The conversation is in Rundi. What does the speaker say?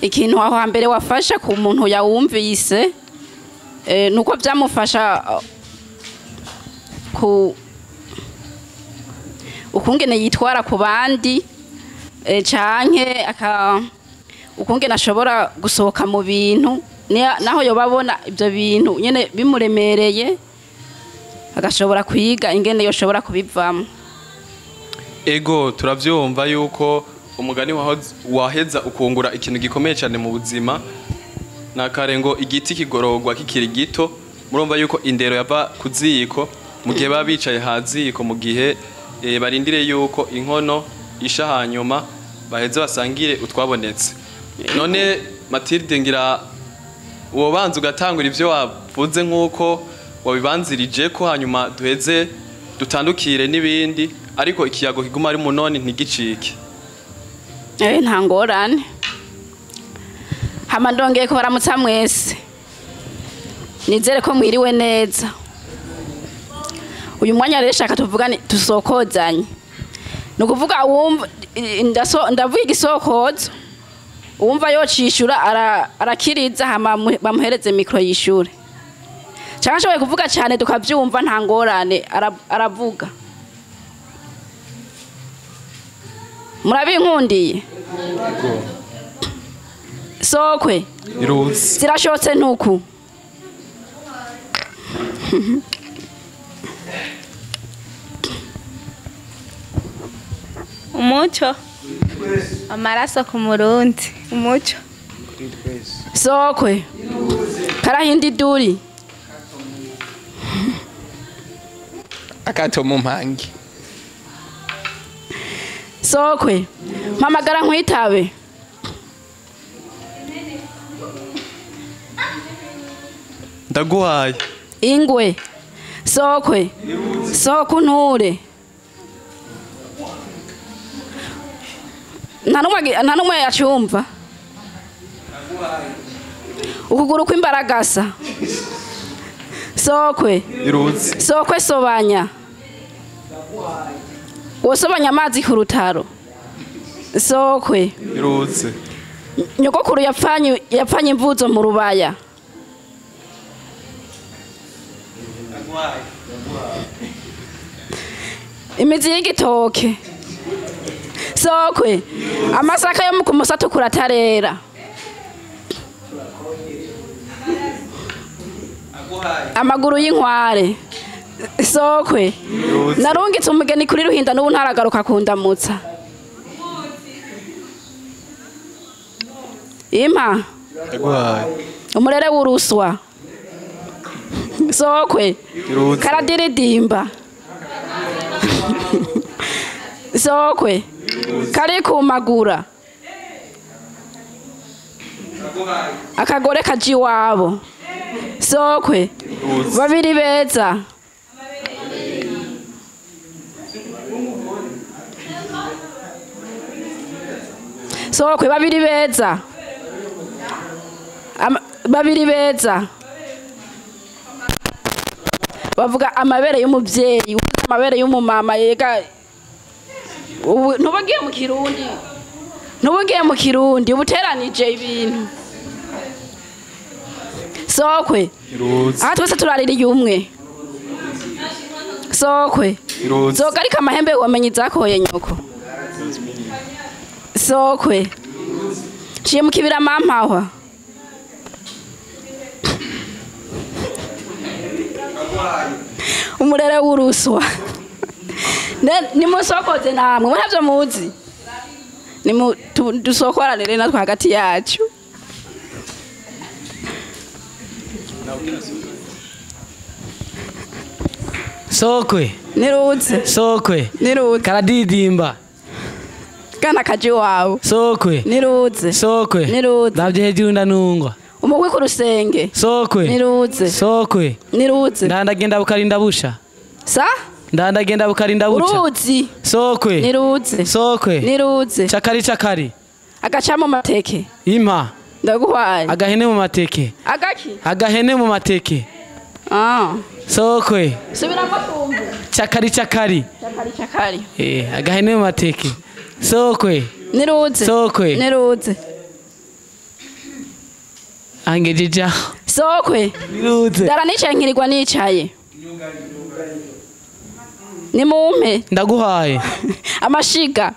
Ikintu aho hambere wafasha ku muntu yawumvise, nuko byamufasha ku ukungene yitwara ku bandi, canke ukungene ashobora gusohoka mu bintu, naho yobabona ibyo bintu nyene bimuremereye, agashobora kwiga ingene yoshobora kubivamo. Ego, turavyumva yuko umugani waheza ukungura ikintu gikomeye cyane mu buzima. Nakare ngo igiti kigororwa kikiri gito. Murumva yuko indero yava ku ziko, mu gihe baba bicaye haziko, mu gihe barindire yuko inkono isha, hanyuma baheze basangire utwabonetse. None Mathilde, ngira wobanza ugatangura ivyo wavuze nk'uko wabibanzirije ko, hanyuma duheze dutandukire n'ibindi, ariko ikiyago kiguma ari munoni ntigicike. Nta ngorane. Hama ndongeye kubaramutsa mwese, nizere ko mwiriwe neza. Uyu mwanya rero shaka tuvugane tusokozanye. Ni ukuvuga wumva ndavuga igisokozo, uwumva yocishura arakiriza, hama bamuhereze micro yishure. Cyangwa ashoboye kuvuga cyane tukavyumva, nta ngorane, aravuga. Murabinkundiye? Sokwe. Iruzi. Zirashotse ntuku. Umuco, amaraso ku Murundi, umuco. Sokwe. Karahindi duri. Akato mu mpange. Sokwe. Mpamagara nkwitabe. Ndaguhaye. Ingwe. Sokwe. Soko nture. Nta numwe yacumva. Ukuguru kw'imbaragasa. Sokwe. Iruzi. Sokwe sobanya. Wosobanya amazi ku rutaro. Sokwe. Iruzi. Nyogokuru yapfanye imvuzo mu rubaya. Imizi y'igitoke. Sokwe. Amasaka yo mu musato kuratarera. Amaguru y'inkware. Sokwe. Narungitse umugeni kuri Ruhinda n'ubu ntaragaruka kundamutsa. Impa. Umurere w'uruswa. Sokwe. Karadiridimba. Sokwe. Kari kumagura. Akagore kaji iwabo. Sokwe. Babiri beza. Sokwe babiri beza. Babiri beza. Bavuga amabere y'umuvyeyi, amabere y'umumama, yega ntubagiye mu Kirundi. Ntubagiye mu Kirundi, ubuteranije ibintu. Sokwe. Aha twese turaririye umwe. Sokwe. Zogarika amahembe wamenye izakoye nyoko. Sokwe. Ciye mu kibira mampahwa. Umurere w'uruswa. Nimusokoze namwe, murabyo muzi. Nimu dusokoranire natwe hagati yacu. Sokwe. Niruze. Sokwe. Niruze. Karadidimba. Kana kaji wawe. Sokwe. Niruze. Sokwe. Niruze. Ndavye hejuru ndanungwa. Umugwi ku rusenge. Sokwe. Niruze. Sokwe. Niruze. Ndandagenda bukarinda busha. Sa? Ndandagenda bukarinda buca. Uruzi. Sokwe. Niruze. Sokwe. Niruze. Chakari chakari. Agaca mu mateke. Impa. Ndaguhaye. Agahene mu mateke. Agaki? Agahene mu mateke. Ah. Sokwe. Subiramo tumbu. Chakari chakari. Chakari chakari. Agahene mu mateke. Sokwe. Niruze. Sokwe. Niruze. Angejeje aho. Sokwe. Biruze. Ndara nicaye nkirirwa nicaye. Nimumpe. Ndaguhaye. Amashiga.